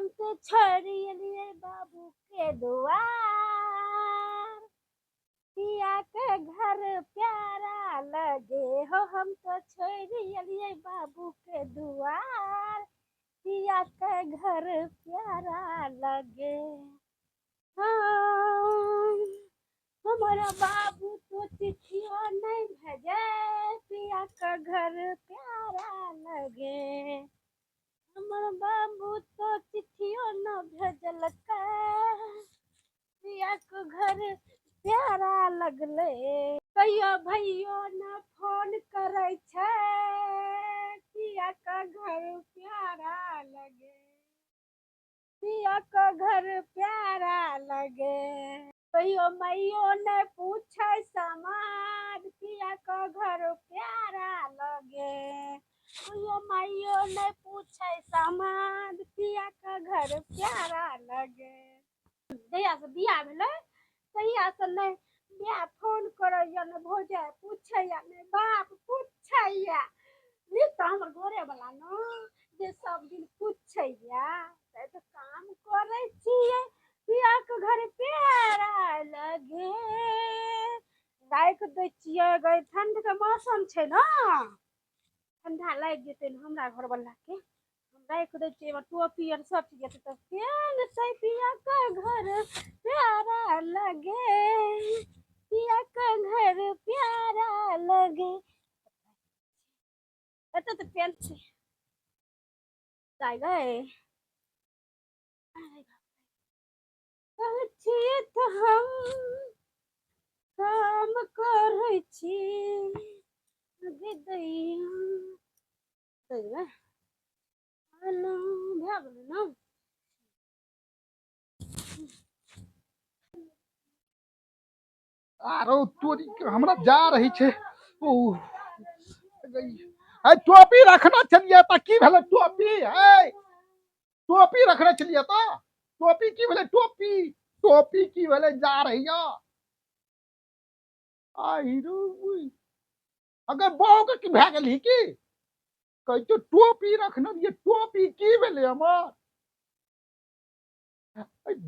हम तऽ छोड़ि एलियै बाबूके दुआर, पिया के घर प्यारा लगे हो। हम तऽ छोड़ि एलियै बाबूके दुआर, पिया के घर प्यारा लगे। हाँ, हमरा बाबू तो चिट्ठियो नहीं भेजे, पिया के घर प्यारा लगे। हमर बाबू तो चिट्ठियो न भेजलकै, पिया के घर प्यारा लगलै। कहियो भैयो न फोन करै छै, पिया के घर प्यारा लगे। पिया के घर प्यारा लगे। कहियो मैयो नहि पूछै समाद, पिया के घर प्यारा लगे। कहियो मैयो नहि पूछै समाद, पिया के घर प्यारा लगे। जहियासँ बियाह भेलै तहियासँ नहि माय फोन करैया, नहि भौजाइ पूछैया, नहि बाप पूछैया। नीक तऽ हमर घरेवला ने जे सब दिन पूछैया। तऽ तऽ काम करै छियै, पियाके घर प्यारा लगे। राखि दै छियै गै, ठण्डके मौसम छै ने, ठण्डा लागि जेतै ने हमरा घरवलाके। हम राखि दै छियै एहिमे टोपी आर सब चीज हेतै तऽ पेन्हतै। पियाके घर प्यारा लगे, पियाके घर प्यारा लगे। एतऽ तऽ पेन्हतै दाइ गै। कहै छियै तऽ हम काम करै छी गे दैया। भए गेलै ने। आरो तोरी के हमरा जा रही छै। ओ है टोपी रखना छलियै तऽ की भेलै टोपी? है टोपी रखने छलियै तऽ टोपी की भेलै? टोपी टोपी की भेलै? जा रही आहि रो, अगर बहू के की भए गेलही? की कहै छौ? टोपी रखने रहियै, टोपी की भेलै हमर?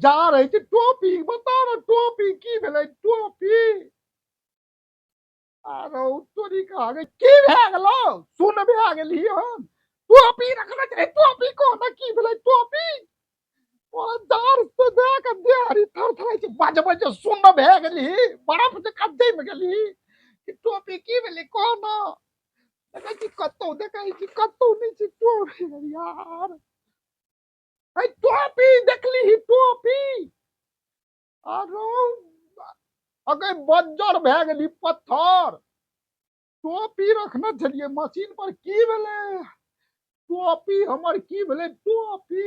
जा रहै छै टोपी, बता ने टोपी की भेलै टोपी? आरो तोरी कहा गे, की भए गेलौ? सुन भए गेलही हन। टोपी रखने छै, टोपी कोना की भेलै टोपी? ओ दार से दे के देहरी थरथराइ छै, बजबै छै। सुन भए गेलही, बर्फ जकाँ जमि गेलही कि टोपी की भेलै कोना? देखै छी कतौ, देखै छी कतौ नहि छै टोपी यार। है टोपी देखली टोपी? आरो अगर बज्जर भए गेली पत्थर। टोपी रखने छलियै मशीन पर, की भेलै टोपी हमर? की भेलै टोपी?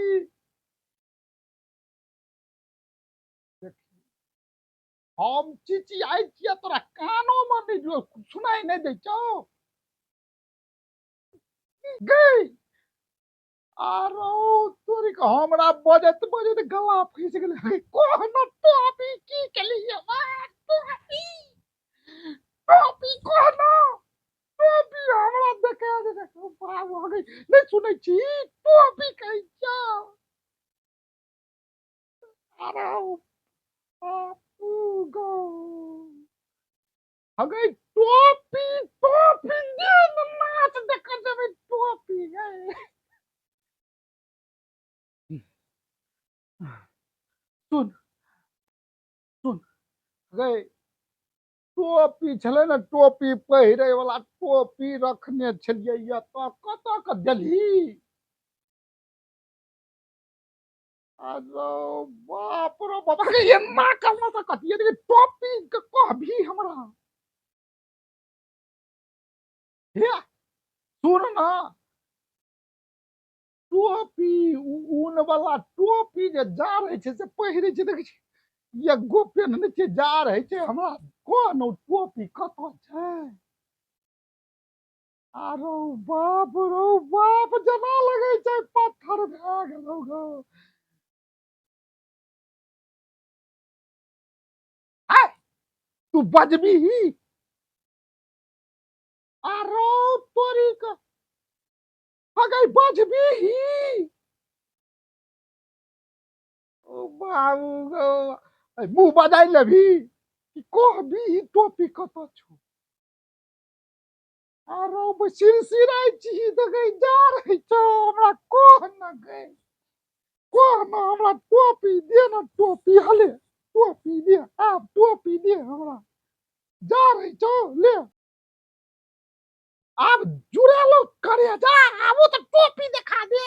हम चिचियाइ छियै तोरा कानोमे नहि सुनाइ नहि दै छौ गै? आरो तोरी के हमरा बजैत बजैत गला फँसि गेलै। कहना टोपी की केलियै हमर टोपी? टोपी कहना टोपी हमरा देखा दे। देखो बाबू हो गई, नहि सुनै छी टोपी कहै छौ। अरे बापू गो हगै टोपी, टोपी दे ने, नाच देख जेबै टोपी गै। सुन सुन गै, टोपी छलै ने, टोपी पहिरे वाला टोपी रखने छलियै या तऽ कतऽ के देलही? अरे बाप रो बाबा के, एना करना तऽ कथी रे? टोपी के कहबी हमरा? हे सुन ना, टोपी ऊन वाला टोपी जे जा रहै छै से पहिरे छै, देखै छी एगो पेन्हने छै, जा रहै छै। हमरा कोन ओ टोपी कतऽ छै? आरो बाप रो बाप, जेना लगै छै पत्थर भए गेलौ गो। आय तू बजबीही? आरो तोरी के, अगर बजबीही? ओ बाबू गो, मुँह बजाय लेबही कि कहबी ई टोपी कतऽ छौ? आरो सिरसिराइ छी देखै जा रहै छौ। हमरा कह न गै, कह न, हमरा टोपी दे न, टोपी हले, टोपी दे, आब टोपी दे हमरा, जा रहै छौ ले। आब जुड़ेलो करे जा, आबो तऽ टोपी देखा दे।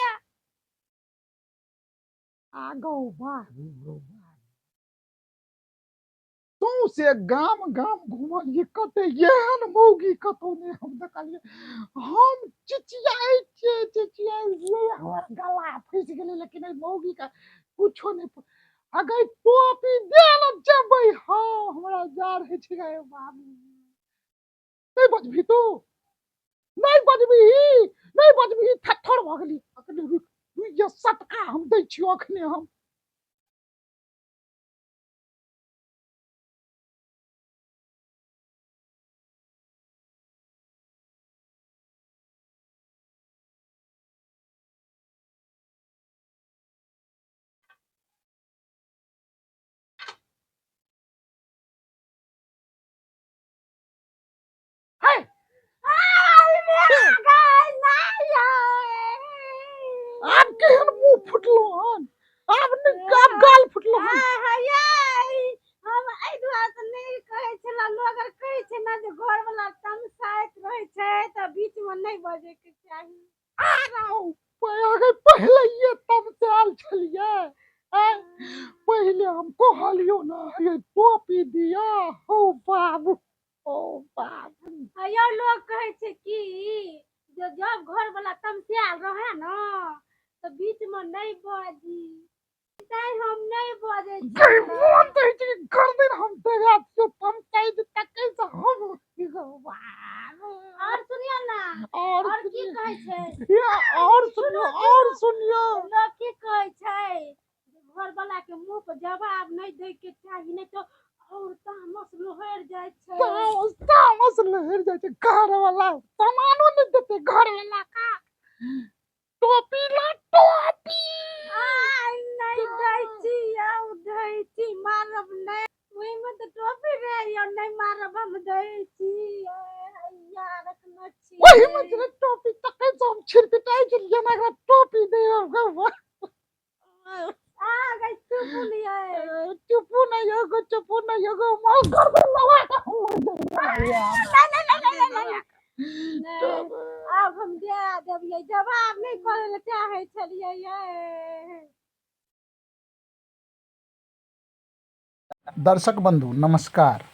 आगो बाबू गो बाबू, सौंसे गाम गाम घुमलियै, कते एहन मौगी कतौ नहि हम देखलियै। हम चिचियाइ छियै, चिचियाइ छियै, हमर गला फँसि गेलै, लेकिन एहि मौगीके कुछो नहि। अगर टोपी दे ने जेबै। हँ, हमरा जा रहै छै गे बाबू। नहि बजबही तू, नहि बजबही, नहि बजबही। थेथर भऽ गेली। अखने रुकि रुकि जा, सटका हम दै छियौ अखने हम। हे, आब केहन मुंह फुटलो हन? आब नहि, आब गाल फुटलो हन। हम एहि दुआरे तऽ नहि कहै छलहुँ। लोक अगर कहै छै ने जे घरवला तमसाइत रहै छै तऽ बीचमे नहि बजैके चाही। आरो अगर पहिले तमसायल छलियै आँय? पहिले हम कहलियौ ने, ये टोपी दिया। हौ बाबू, ओ बाबू। आ यौ, लोक कहै छै कि जे जब घरवला तमसायल रहै ने तऽ बीचमे नहि बाजी, तैं हम नहि बजै गै छी। मोन तऽ होइ छै कि गर्दन हम दबा दियौ, तमसाइ जे तकै से हम गौ बाबू। और सुनियौ ने। और और की सुनियौ। कहै छै? या, और सुनियौ, और सुनियौ। लोक की कहै छै जे घरवला के मुंह पर जवाब नहि दै के चाही, नहि तऽ और तामस लोहरि जाइ छै। तामस, तामस लहरि जाइ छै। घरवला सामानो नहि देतै घरवला का। टोपी ला, टोपी। आइ नहि दै छी, आउ दै छी, मारब नहि। ओहिमे तऽ टोपी रहै यौ, नहि मारब, हम दै छी। हैया रखने छी। ओहिमे छलै टोपी, तखन से हम छिड़पिटाइ छलियै ने, एकरा टोपी दे। आ गई, चुप लियै। चुपू नहि योगो, चुपू नहि योगो, माँ गर्दन लगा के हम मरि जेबै। नहि नहि नहि नहि नहि नहि, आब हम दए देबियै जवाब। नहि करै लए चाहै छलियै यै। दर्शक बंधु नमस्कार।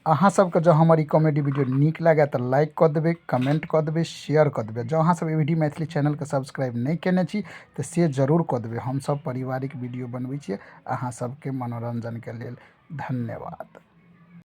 अहाँ सबके जँ हमर ई कॉमेडी वीडियो नीक लागए तऽ लाइक कऽ देबै, कमेंट कऽ देबै, शेयर कऽ देबै। जँ अहाँ सब एवीडी मैथिली चैनलके सब्सक्राइब नहि केने छी तऽ से जरूर कऽ देबै। हमसब पारिवारिक वीडियो बनबै छियै अहाँ सबके मनोरञ्जनके लेल। धन्यवाद।